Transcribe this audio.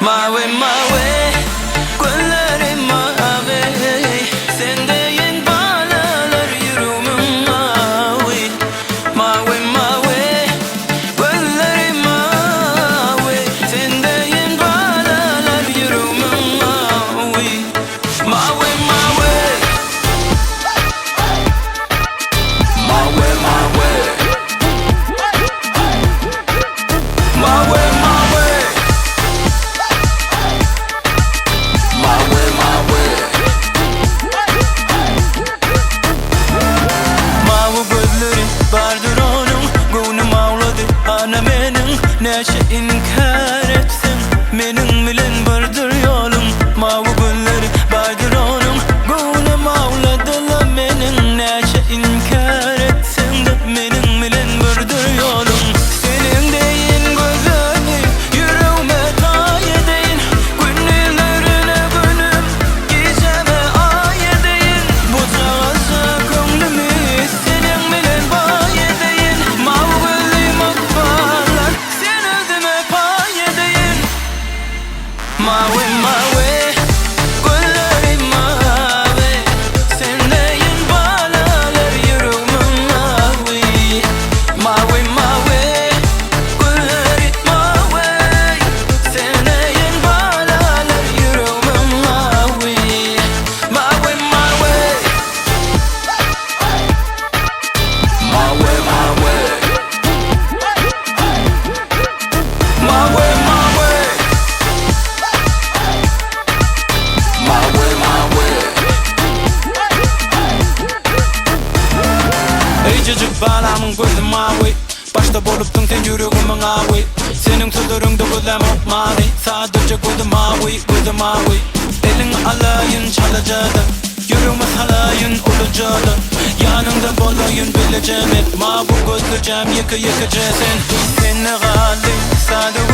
Mawy mawy gözleri mawy Sen deýin balalar ýüregimiň mawy Mawy mawy gözleri mawy Sen deýin balalar ýüregimiň mawy Mawy mawy Mawy mawy Mawy mawy Mawy mawy Mawy gözleri bardyr onuň Göwnüm awlady ana meniň Näçe inkär etseň Meniň bilen birdir ýoluň Mawy gözleri bardyr onuň Göwnüm awlady-la meniň Näçe inkär etseň-de Meniň bilen birdir ýoluň Seniň deýin gözeli Ýüregime taý edeýin Gündizlerine günüm Gijäme aý edeýin Bujagazja köňlümi Seniň bilen baý edeýin Mawy gözli ykballar Sen özüme paý edeýin Mawy mawy gözleri mawy Sen deýin balalar ýüregimiň mawy Mawy mawy gözleri mawy Sen deýin balalar ýüregimiň mawy Mawy mawy Mawy mawy Mawy mawy Mawy mawy Eýjejik balamyň gözi mawy Başda bolupdyň sen ýüregimiň awy Seniň sözleriňde gözlämok many Sadaja gözi mawy, gözi mawy Eliňi alaýyn çalaja-da Ýüregime salaýyn uluja-da Ýanyňda bolaýyn bileje men Mawy gözlüjäm ýeke-ýekeje sen Sende galdy sada.